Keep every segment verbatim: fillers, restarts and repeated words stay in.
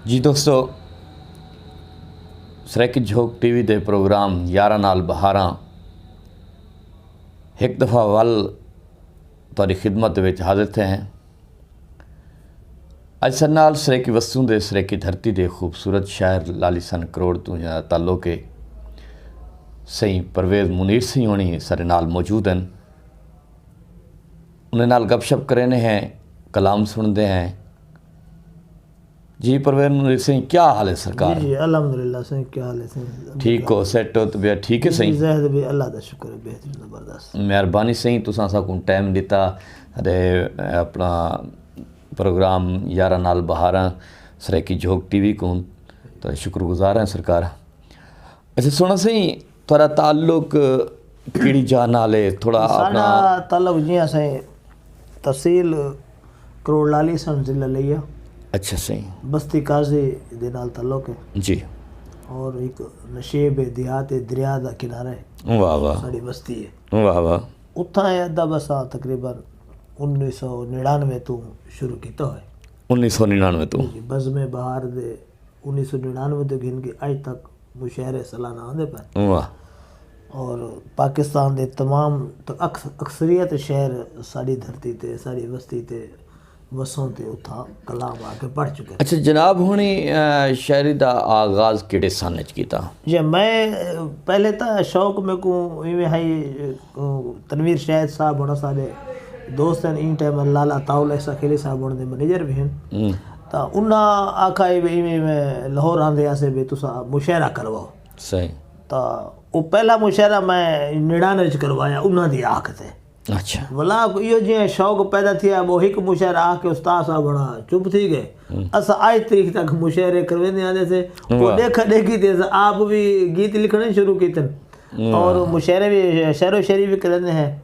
جی دوستو، سرائیکی جھوک T V دے programme یاراں نال بہاراں ہک دفعہ ول تہاݙی خدمت دے وچ حاضر تھئے ہیں۔ اڄ ساݙے نال سرائیکی وسوں دے، سرائیکی دھرتی دے خوبصورت شہر لالی سن کروڑ توں جنہاں دا تعلق ہے، سئیں پرویز منیر سئیں ہوݨی ساݙے نال موجود ہن۔ انہیں نال گپ شپ کریندے ہیں، کلام سݨدے ہیں۔ جی پرویز منیر سئیں، کیا حال ہے سرکار؟ جی جی، الحمدللہ سئیں، کیا حال ہے سئیں؟ ٹھیک ہو، سیٹ ہو، طبیعت ٹھیک ہے جی سئیں؟ جی، زہد بھی اللہ دا شکر ہے، بہترین، زبردست۔ مہربانی سئیں، تساں ساکوں ٹائم ݙتا تے اپݨا پروگرام یاراں نال بہاراں سرائیکی جھوک ٹی وی کوں، تہاݙے شکر گزار ہیں سرکار۔ اچھا سوہݨا سئیں، تہاݙا تعلق کیڑھی جاہ نال ہے؟ تھوڑا اپݨا۔ ساݙا تعلق جی سئیں، تحصیل کروڑ لالی سن، ضلع لیہ۔ اچھا سئیں۔ بستی قاضی دے نال تعلق ہے۔ جی۔ اور ہک نشیب ہے، دیہات ہے، دریا دا کنارہ ہے۔ واہ واہ۔ ساݙی بستی ہے۔ واہ واہ۔ اتھاں ہے ادب اساں تقریباً انیس سو نڑانوے توں شروع کیتا ہوئے۔ انیس سو نڑانوے توں؟ جی، بزم بہار دے انیس سو نڑانوے توں گھن کے اڄ تک مشاعرے سالانہ آندے پئے۔ واہ۔ اور پاکستان دے تمام ت-، اکث-، اکثریت شہر ساݙی دھرتی تے، ساݙی وستی تے وسوں تے اتھاں کلام آ کے پڑھ چکے۔ اچھا، جناب ہوݨی، آ، شاعری دا آغاز کیڑھے سن اچ کیتا؟ جی، میں، آ، پہلے تاں شوق میکوں ایویں ہئی، آ، تنویر شاہد صاحب ہوݨاں ساݙے دوست ہن، ایں ٹائم لالا طاؤل احسان خیلی صاحب ہوݨاں دے منیجر وی ہن۔ ہوں۔ تاں انہاں آکھا ہے وی ایویں ایویں لاہور آندے ہاسے وی تساں مشاعرہ کرواؤ۔ صحیح۔ تاں او پہلا مشاعرہ میں نڑانوے اچ کروایا انہاں دی آکھ تے۔ اچھا۔ ولا کوں ایہو جیہاں شوق پیدا تھیا، او ہک مشاعرہ آکھ کے استاد صاحب ہوݨاں چپ تھی ڳئے۔ ہوں۔ اساں اڄ تاریخ تک مشاعرے کرویندے آندے سے۔ او واہ۔ ݙیکھا ݙیکھی تے اساں آپ وی گیت لکھݨے شروع کیتن۔ واہ۔ اور مشاعرے وی، شعر و شاعری وی کریندے ہیں۔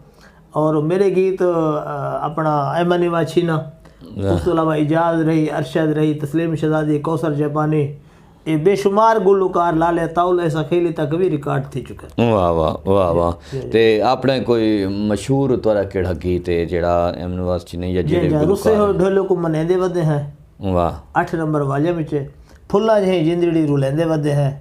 اور میݙے گیت، آ، اپݨا اے منی وا چھینا، واہ۔ اس توں علاوہ اعجاز رہی، ارشد رہی، تسلیم شہزادی، کوثر جاپانی، اے بے شمار گلوکار لالے طاؤل احسان خیلی تک وی ریکارڈ تھی چکے۔ واہ واہ، واہ واہ۔ جی، جی۔ تے اپݨے کوئی مشہور تہاݙا کیڑھا گیت ہے جیڑھا ایم نواز چینی یا جی، جیڑھے جی، گلوکار رسے ہوئے ہیں؟ ڈھولے کوں منیندے ودے ہیں۔ واہ۔ اٹھ نمبر والے وچ ہے۔ پھلاں جہیں جندڑی رلیندے ودے ہیں۔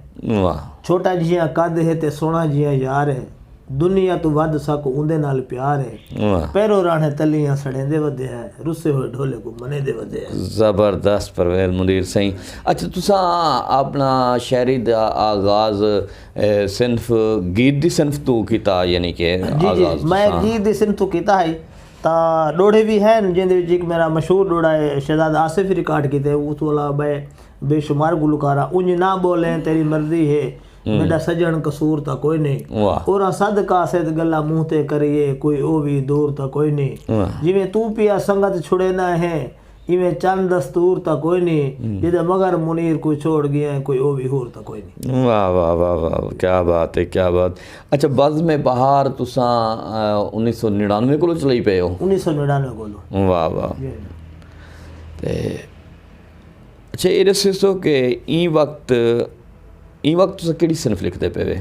واہ۔ چھوٹا جیہاں قد ہے تے سوہݨا جیہاں یار ہے۔ دنیا توں ودھ ساکوں اوندے نال پیار ہے۔ واہ۔ پیروں راہݨے تلیاں سڑیندے ودے ہیں، رسے ہوئے ڈھولے کوں منیندے ودے ہیں۔ زبردست پرویز منیر سئیں۔ اچھا، تساں اپݨا شاعری دا آغاز، اے، صنف گیت دی صنف توں کیتا، یعنی کہ جی، جی، آغاز میں تساں گیت دی صنف توں کیتا ہے۔ تاں ݙوہڑے وی ہن، جیندے وچ ہک میݙا مشہور ݙوہڑا ہے، شہزاد آصف ریکارڈ کیتے، اس توں علاوہ ٻئے بے شمار گلوکاراں، اونج نہ ٻولیں تیݙی مرضی ہے، ہوں۔ میݙا سڄݨ قصور تاں کوئی نہیں۔ واہ۔ اوراں سد قاصد ڳالھاں منہ تے کریے، کوئی او وی دور تاں کوئی نہیں۔ واہ۔ جیویں توں پیا سنگت چھڑیندا ہیں، ایویں چند دستور تاں کوئی نہیں۔ ہوں۔ جیندے مگر منیر کوں چھوڑ ڳیا ہیں، کوئی او وی حور تاں کوئی نہیں۔ واہ، واہ، واہ، واہ، کیا بات ہے، کیا بات۔ اچھا، بزم بہار تساں، آ، انیس سو نڑانوے کولوں چلائی پئے ہو؟ انیس سو نڑانوے کولوں۔ واہ، واہ۔ جی۔ تے اچھا، اے ݙسیسو کہ ایں وقت، ایں وقت تساں کیڑھی صنف لکھدے پئے وے؟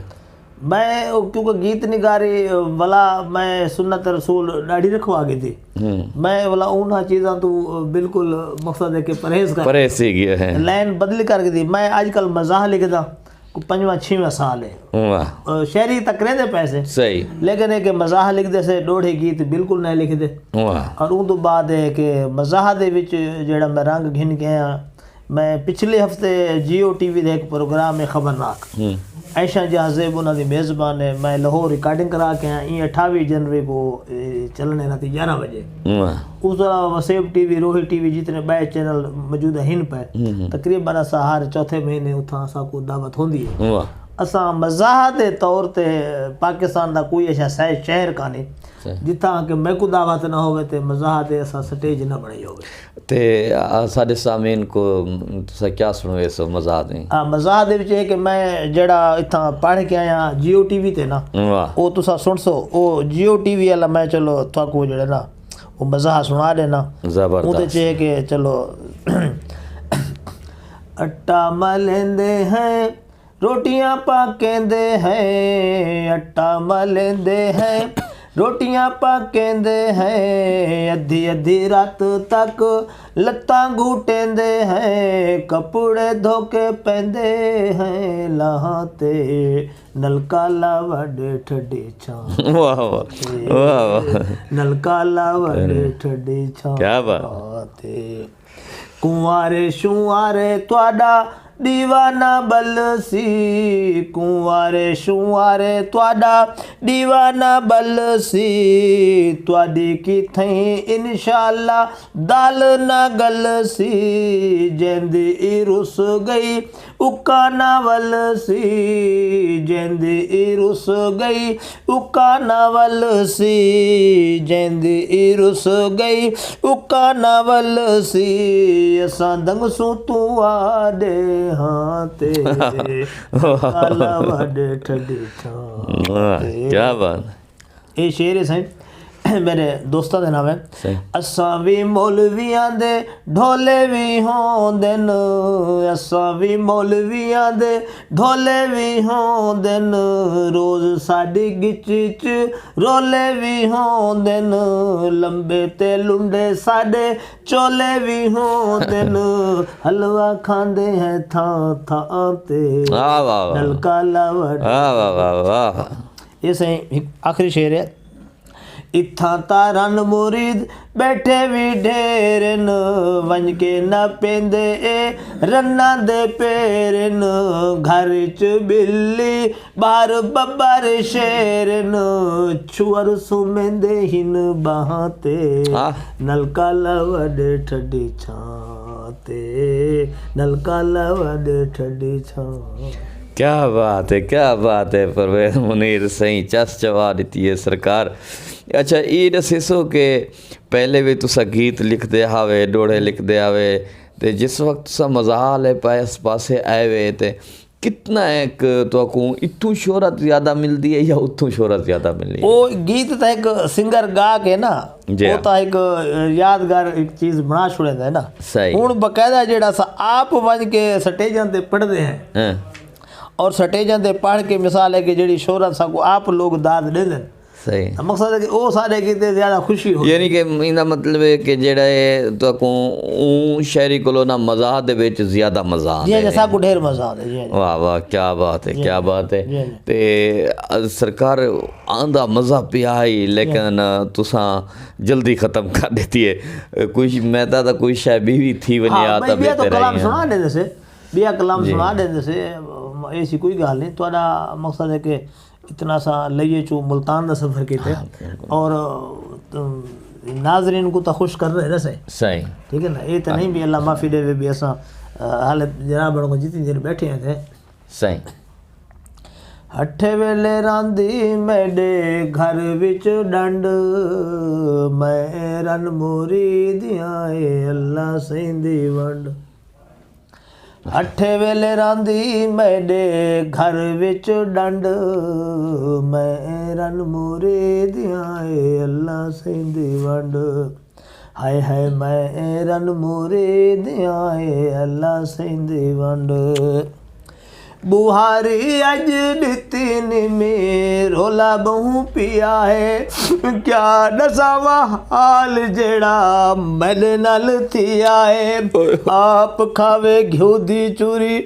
میں، او، کیونکہ گیت نگاری، ولا میں سنت رسول ݙاڑھی رکھوا گھدی۔ ہوں۔ میں ولا انہاں چیزاں توں بالکل، مقصد ہے کہ پرہیز کر پرہیز تھی ڳیا ہے۔ لائن بدلی کر گھدی۔ میں اڄ کل مزاح لکھداں، کوئی پنجواں چھیواں سال ہے۔ واہ۔ شاعری تاں کریندے پئے سے۔ صحیح۔ لیکن ہے کہ مزاح لکھدے سے، ݙوہڑے گیت بالکل نہ لکھدے۔ واہ۔ اور اوں توں بعد ہے کہ مزاح دے وچ جیڑھا میں رنگ گھن کے آیا، میں پچھلے ہفتے جیو ٹی وی دے ہک پروگرام ہے خبرناک۔ ہوں۔ عائشہ جہاں زیب انہاں دی میزبان ہے، میں لاہور ریکارڈنگ کرا کے آیا، ایں اٹھاوی جنوری کوں، اے، چلݨے راتی یارہاں وڄے۔ واہ۔ اس توں علاوہ Waseb T V, Rohi T V, جتنے ٻئے چینل موجودہ ہن پئے، ہوں، ہوں۔ تقریباً اساں ہر چوتھے مہینے اتھاں اساکوں دعوت ہوندی ہے۔ واہ۔ اساں مزاح دے طور تے، پاکستان دا کوئی ایسا سہ-، شہر کائنی، صحیح۔ جتھاں کہ میکوں دعوت نہ ہووے تے مزاح تے اساں سٹیج نہ بݨائی ہووے۔ تے، آ، ساݙے سامعین کوں تساں کیا سݨویسو مزاح دے؟ آ، مزاح دے وچ ہے کہ میں جیڑھا اتھاں پڑھ کے آیا جیو ٹی وی تے نا، واہ۔ او تساں سݨسو، او جیو ٹی وی والا میں چلو تہاکوں جیڑھا نا، او مزاح سݨا ݙینا۔ زبردست۔ اوں دے وچ ہے کہ چلو، اٹا ملیندے ہیں، روٹیاں پکیندے ہیں، اٹا ملیندے ہیں، ٹوٹیاں پاکیندے ہیں، ادھی ادھی رات تک لتاں گھوٹیندے ہیں، کپڑے دھو کے پیندے ہیں لاہاں تے، نلکا لا وڈ ٹھڈی چھاں۔ واہ واہ، واہ واہ۔ نلکا لا وڈ ٹھڈی چھاں۔ کیا بات۔ تے کنوارے شنوارے تہاݙا ݙیوا نہ ٻلسی، کنوارے شنوارے تہاݙا ݙیوا نہ ٻلسی، تہاݙی کتھئیں انشاءاللہ دال نہ ڳلسی، جیندی ای رس ڳئی اکا نہ ولسی، جیندی ای رس ڳئی اکا نہ ولسی، جیندی ای رس ڳئی اکا نہ ولسی، اساں دنگسوں توں آ ݙے ہاں تے، کالا وݙ ٹھڈی چھاں واہ، تے۔ کیا بات۔ اے شعر ہے سائیں، میرے دوستاں دے نام ہے۔ صحیح۔ اساں وی مولویاں دے ڈھولے وی ہوندن، اساں وی مولویاں دے ڈھولے وی ہوندن، روز ساݙی ڳچ اچ رولے وی ہوندن، لمبے تے لنڈے ساݙے چولے وی ہوندن، حلوہ کھاندے ہیں تھاں تھاں تے، واہ واہ واہ۔ نلکا لا وݙ۔ واہ واہ واہ واہ۔ اے سائیں ہک آخری شعر ہے۔ اتھاں تاں رن مرید ٻیٹھے وی ڈھیر ہن، ونڄ کے نہ پیندے اے رناں دے پیر ہن، گھر اچ ٻلی ٻاہر ٻٻر شیر ہن، چھوہر سمیندے ہن ٻانہاں تے، آہ۔ نلکا لا وݙ ٹھڈی چھاں تے، نلکا لا وݙ ٹھڈی چھاں۔ کیا بات ہے، کیا بات ہے پرویز منیر سائیں، چس چوا ݙتی ہے سرکار۔ اچھا، اے ݙسیسو کہ پہلے وی تساں گیت لکھدے ہاوے، ݙوہڑے لکھدے ہاوے، تے جس وقت تساں مزاح آلے پاس-، پاسے آئے وے تے کتنا ہک تہاکوں اتھوں شہرت زیادہ ملدی ہے یا اتھوں شہرت زیادہ ملدی ہے؟ او گیت تاں ہک سنگر ڳا کے نا، جی او ہاں۔ تاں ہک یادگار ہک چیز بݨا چھوڑیندا ہے نا۔ صحیح۔ ہݨ باقاعدہ جیڑھا اساں آپ ونڄ کے سٹیجاں تے پڑھدے ہیں ہاں۔ اور سٹیجاں تے پڑھ کے مثال ہے کہ جیڑھی شہرت ساکوں آپ لوگ داد ݙیندن۔ صحیح۔ تاں مقصد ہے کہ او ساݙے کیتے زیادہ خوشی ہوندی۔ یعنی کہ ایندا مطلب ہے کہ جیڑھا ہے تہاکوں اوں شاعری کولوں نہ مزاح دے وچ زیادہ مزہ آندا جی، جی، ہے۔ ساکوں ڈھیر مزہ آندا، جی، جی۔ واہ واہ، کیا بات ہے، جی، کیا جی۔ بات ہے۔ جی، جی۔ تے سرکار آندا مزہ پیا ہئی، لیکن تساں جلدی ختم کر ݙتی ہے۔ کوئی میں تاں، تاں کوئی شے ٻئی وی تھی ونڄے ہاں، آ تاں بھئی، ٻیا تو بہتر ہے۔ کلام سݨا ݙیندے سے، ٻیا کلام جی۔ سݨا ݙیندے سے، ایسی کوئی ڳالھ نہیں۔ تہاݙا مقصد ہے کہ اتنا سا لئیے چوں ملتان دا سفر کیتے ہاں، بالکل۔ اور، ام، ناظرین کوں تاں خوش کر رہے نا سائیں۔ صحیح۔ ٹھیک ہے نا؟ اے تاں نہیں بھی اللہ معافی ݙیوے بھی اساں، آ، حال جناب بڑوں کو جتنی دیر بیٹھے ہیں تھے۔ صحیح۔ ہٹھے ویلے راندی میݙے گھر وچ ݙنڈ، میں رن موری دیاں اے اللہ سائیں دی ونڈ۔ اٹھے ویلے راندی میݙے گھر وچ ݙنڈ، میں رن موری دیاں اے اللہ سئیں دی ونڈ۔ ہائے ہائے میں رن موری دیاں اے اللہ سئیں دی ونڈ۔ ٻوہاری اڄ ݙتی نمی رولا ٻہوں پیا ہے، کیا ݙساواں حال جیڑھا میݙے نال تھیا ہے۔ آپ کھاوے گھیو دی چوری،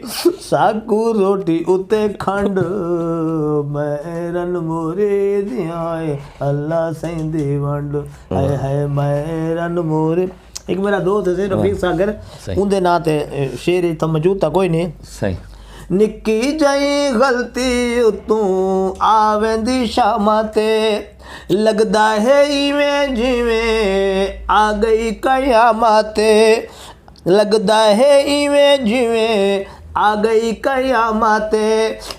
ساکوں روٹی اتے کھنڈ، میں رن موری دیاں اے اللہ سئیں دی ونڈ۔ ہائے ہائے میں رن موری۔ ہک میݙا دوست ہے رفیق ساگر، صحیح۔ اوندے ناں تے شعر تاں موجود تاں کوئی نہیں۔ صحیح۔ نکی جئیں غلطی اتوں آ ویندی شاماں تے، لڳدا ہے ایویں جیویں آ ڳئی قیامت۔ لڳدا ہے ایویں جیویں آ ڳئی قیامت۔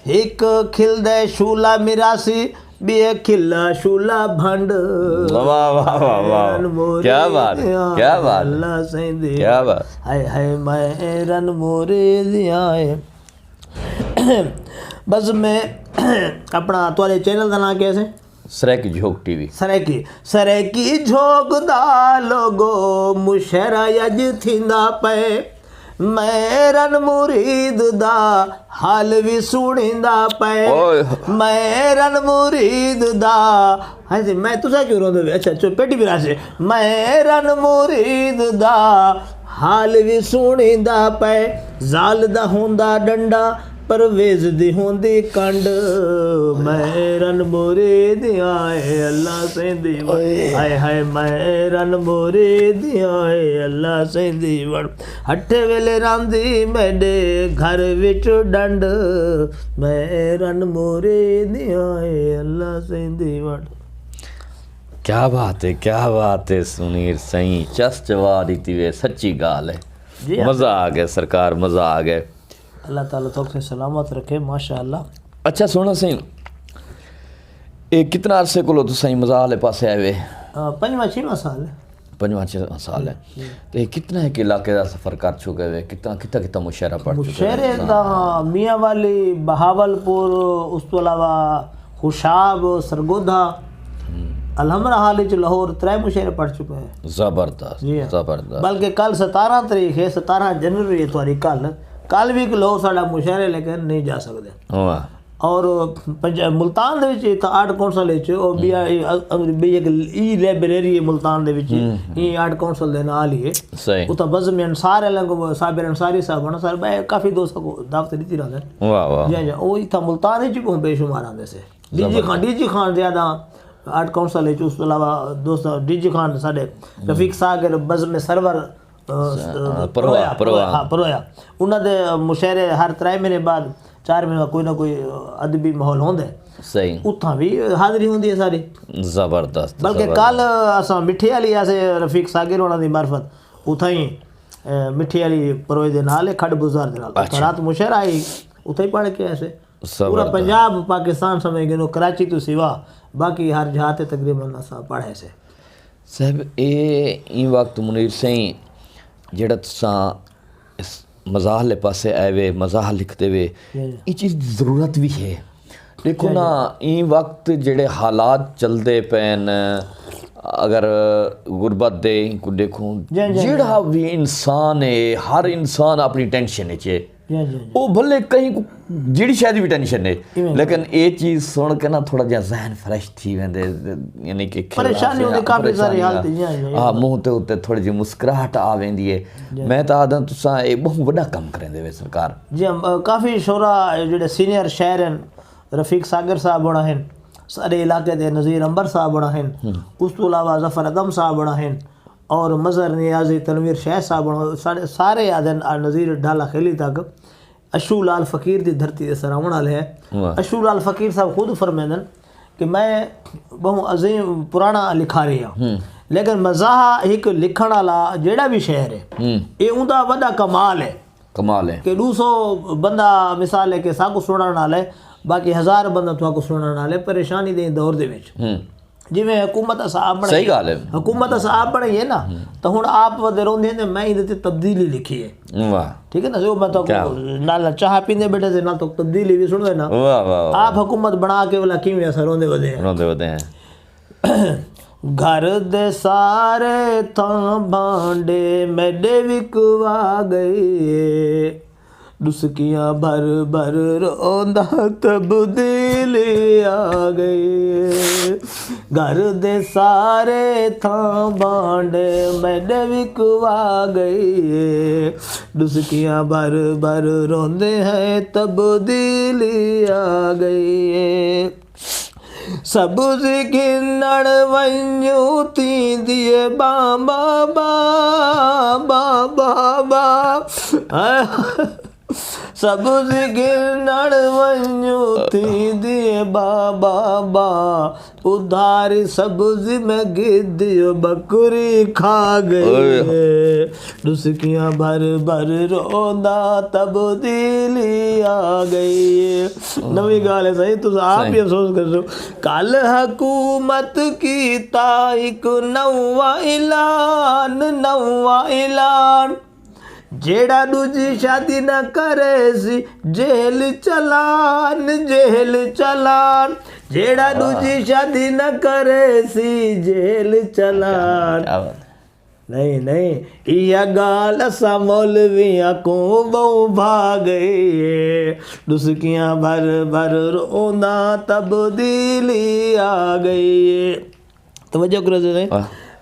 ہک کھلدے شولا مراسی، ٻئے کھلا شولا بھنڈ۔ واہ، واہ، واہ، واہ۔ رن موری کیا بات ہے، دیاں کیا بات ہے۔ اللہ سئیں دی۔ کیا بات۔ ہائے ہائے میں رن موری دیاں اے۔ بس میں اپݨا تہاݙے چینل دا ناں کیا ہے؟ سرائیکی جھوک ٹی وی۔ سرائیکی، سرائیکی جھوک دا لوگو مشاعرہ اڄ تھیندا پئے۔ میں رن مرید دا حال وی سݨیندا پئے۔ اوئے۔ میں رن مرید دا۔ ہاں جی، میں تساں کیوں روندے وے؟ اچھا، چپ، پیٹی بھی راجے۔ میں رن مرید دا حال وی سݨیندا پئے۔ زال دا ہوندا ݙنڈا، پرویز دی ہوندی کنڈ۔ میں رن مرید آئے اللہ سیندی وݨ۔ اوئے۔ ہائے ہائے، میں رن مرید آئے اللہ سیندی وݨ۔ ہٹھے ویلے راندی میݙے گھر وچ ݙنڈ۔ میں رن مرید آئے اللہ سیندی وݨ۔ کیا بات ہے، کیا بات ہے سنیر سائیں، چس چوا ݙتی وے، سچی ڳالھ ہے۔ جی ہاں۔ مزہ آ ڳیا سرکار، مزہ آ ڳیا۔ اللہ تعالیٰ توکھے سلامت رکھے، ماشاءاللہ۔ اچھا سوہݨا سائیں، اے کتنا عرصے کولو تساں مزاح آلے پاسے آئے وے؟ آ، پنجواں چھیواں سال ہے۔ پنجواں چھیواں سال ہے۔ جی۔ تے کتنا ہک علاقے دا سفر کر چکے وے؟ کتنا، کتنا، کتنا مشاعرہ پڑھ چکے وے؟ مشاعرے تاں میاں والی، بہاول پور، اس تو علاوہ خوشاب، سرگودھا، ہوں۔ الحمرا حال وچ لاہور ترے مشاعرے پڑھ چکے ہیں۔ زبردست، جی ہاں۔ زبردست۔ بلکہ کل ستارہ تاریخ ہے، ستارہ جنوری ہے تہاݙی کل۔ کل وی لاہور ساݙا مشاعرہ ہے، لیکن نہیں جا سڳدے۔ واہ۔ اور پنج-، ملتان دے وچ اتھاں آرٹ کونسل وچ او بیا-، ہوں۔ اے، اے، بی ایک ای لائبریری ہے ملتان دے وچ، ہوں، ہوں۔ ایں آرٹ کونسل دے نال ہی ہے۔ صحیح۔ اتھاں بزم انصار ہے، لنگو صابر انصاری صاحب ہونا، سارے بے-، کافی دوستاں کو دعوت ݙتی رہندے۔ واہ، واہ۔ جی، جی، او اتھاں ملتان وچ کو بے شمار آندے سے۔ ڈی جی زبردست۔ خان، ڈی جی خان زیادہ آرٹ کونسل وچ، اس تو علاوہ دوست ڈی جی خان ساݙے، ہوں۔ رفیق ساگر، بزم سرور، آ، س-، آ، پرویا، پرویا، پرویا۔ ہاں، پرویا۔ انہاں دے مشاعرے ہر ترے مہینے بعد، چار مہینے بعد کوئی نہ کوئی ادبی ماحول ہوندا ہے۔ صحیح۔ اتھاں وی حاضری ہوندی ہے ساری۔ زبردست، بلکہ زبردست۔ کل اساں مٹھے والی آسے رفیق ساگر ہونا دی معرفت اتھاں ہی، اے، مٹھے والی پروے دے نال ہے، کھڈ بزار دے نال۔ اتھاں اچھا۔ رات مشاعرہ ہئی، اتھاں ہی پڑھ کے آسے۔ پورا زبردست۔ پنجاب، پاکستان سمجھ گھنو، کراچی تو سوا باقی ہر جہاں تے تقریباً اساں پڑھے سے۔ صاحب، اے ایں وقت منیر سئیں جیڑھا تساں اس مزاح آلے پاسے آئے وے، مزاح لکھدے وے، جی، جی۔ ایں چیز دی ضرورت وی ہے۔ ݙیکھو جی، نا، جی۔ ایں وقت جیڑھے حالات چلدے پئن، اگر غربت دے، ایں کوں ݙیکھوں، جی، جی، جیڑھا جی۔ وی انسان ہے، ہر انسان اپݨی ٹینشن وچ ہے۔ جی، جی، جی۔ او بھلے کہیں کوں جیڑھی شے دی وی ٹینشن ہے، ایویں۔ لیکن اے چیز سݨ کے نا تھوڑا جیہا ذہن فریش تھی ویندے، یعنی کہ کھل پریشانی آسے، ہوندی، ہاں، کافی ساری پریشانی، حالت، ہاں۔ جی، جی، جی۔ ہاں، منہ تے اتے تھوڑی جیہی مسکراہٹ آ ویندی ہے۔ جی۔ میں تاں آہداں تساں اے ٻہوں وݙا کم کریندے وے سرکار۔ جی، ہم، آ، کافی شعراء جیڑھے سینئر شاعر ہن، رفیق ساگر صاحب ہونا ہن، ساݙے علاقے دے نذیر عنبر صاحب ہونا ہن، ہوں۔ اس تو علاوہ ظفر ادم صاحب ہونا ہن، اور مظہر نیازی، تنویر شیخ صاحب ہن، سارے، سارے آہدن، آ، نذیر ڈھالا خیلی تک اشو لال فقیر دی دھرتی دے سر آوݨ والے ہیں۔ واہ۔ اشو لال فقیر صاحب خود فرمیندن کہ میں ٻہوں عظیم پراݨا لکھاری ہاں، ہوں۔ لیکن مزاح ہک لکھݨ والا جیڑھا وی شاعر ہے، ہوں۔ اے اوندا وݙا کمال ہے۔ کمال ہے۔ کہ ݙو سو بندہ مثال ہے کہ ساکوں سݨݨ والا ہے، باقی ہزار بندہ تہاکوں سݨݨ والا ہے، پریشانی دے دور دے وچ۔ ہوں۔ جیویں حکومت اساں آپ بݨائی صحیح ہے۔ ڳالھ ہے۔ حکومت اساں آپ بݨائی ہے نا، ہوں۔ تاں ہݨ آپ ودے روندے ہیں تے میں ایندے تے تبدیلی لکھی ہے۔ واہ۔ ٹھیک ہے نا؟ سو میں تاں کیا؟ نال نال چاہ پیندے ٻیٹھے سے، نال تاں تبدیلی وی سݨوے نا۔ واہ، واہ، واہ۔ آپ حکومت بݨا کے ولا کیویں اساں روندے ودے ہیں۔ روندے ودے ہیں۔ گھر دے سارے تھاں بھانڈے میݙے وکوا ڳئے۔ ݙسکیاں بھر بھر روندا تبدیلی آ ڳئی۔ گھر دے سارے تھاں بھانڈے میݙے وکوا ڳئی۔ ݙسکیاں بھر بھر روندے ہیں تبدیلی آ ڳئی۔ سبز گھنݨ ونڄوں تھیندی اے بابا، بابا، بابا۔ سبز گھنݨ ونڄوں تھیندی اے بابا، با۔ ادھاری سبز میں گھدی ٻکری کھا ڳئی۔ اوئے۔ ݙسکیاں بھر بھر روندا تبدیلی آ ڳئی۔ نویں ڳالھ ہے سائیں، تساں آپ ہی افسوس کریسو۔ کل حکومت کیتا ہک نواں اعلان، نواں اعلان۔ جیڑھا ݙوجھی شادی نہ کریسی، جیل چلان، جیل چلان۔ جیڑھا ݙوجھی شادی نہ کریسی، جیل چلان۔ کیا بات ہے۔ نہیں نہیں، ایہا ڳالھ اساں مولویاں کوں ٻہوں بھا ڳئی اے۔ ݙسکیاں بھر بھر رونداں تبدیلی آ ڳئی اے۔ توجہ کرو ذرا۔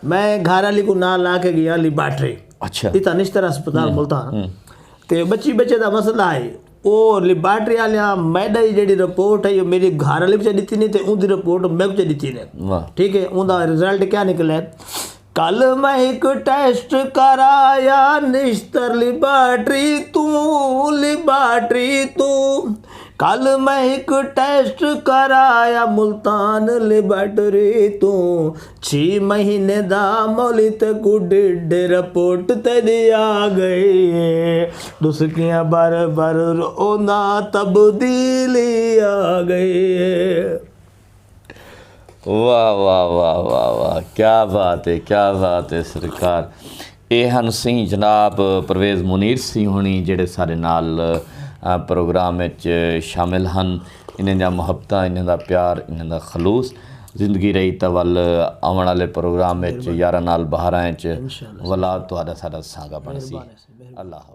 میں گھر والی کوں نال لا کے ڳیا لیبارٹری۔ اچھا۔ اتھاں نشتر ہسپتال ملتان۔ تے بچی بچے دا مسئلہ ہے، او لیبارٹری والیاں میݙا ہی جیڑھی رپورٹ ہے، او میݙی گھر والی کوں چا ݙتی نے تے اوندی رپورٹ میکوں چا ݙتی نے۔ واہ۔ ٹھیک ہے، اوندا رزلٹ کیا نکلے؟ کل میں ہک ٹیسٹ کرایا نشتر لیبارٹری توں، لیبارٹری توں۔ کل میں ہک ٹیسٹ کرایا ملتان لیبارٹری توں۔ چھی مہینے دا مولی تے گڈ رپورٹ تیݙی آ ڳئی ہے۔ ݙسکیاں بھر بھر رونداں تبدیلی آ ڳئی ہے۔ واہ واہ واہ واہ واہ، کیا بات ہے، کیا بات ہے سرکار۔ اے ہن سئیں جناب پرویز منیر سئیں ہوݨی جیڑھے ساݙے نال پروگرام وچ شامل ہن۔ انہاں دیاں محبتاں، انہاں دا پیار، انہاں دا خلوص زندگی رہی تاں ول آوݨ والے پروگرام وچ یاراں نال بہاراں وچ ولا تہاݙا ساݙا سانگا بݨسی۔ اللہ حافظ۔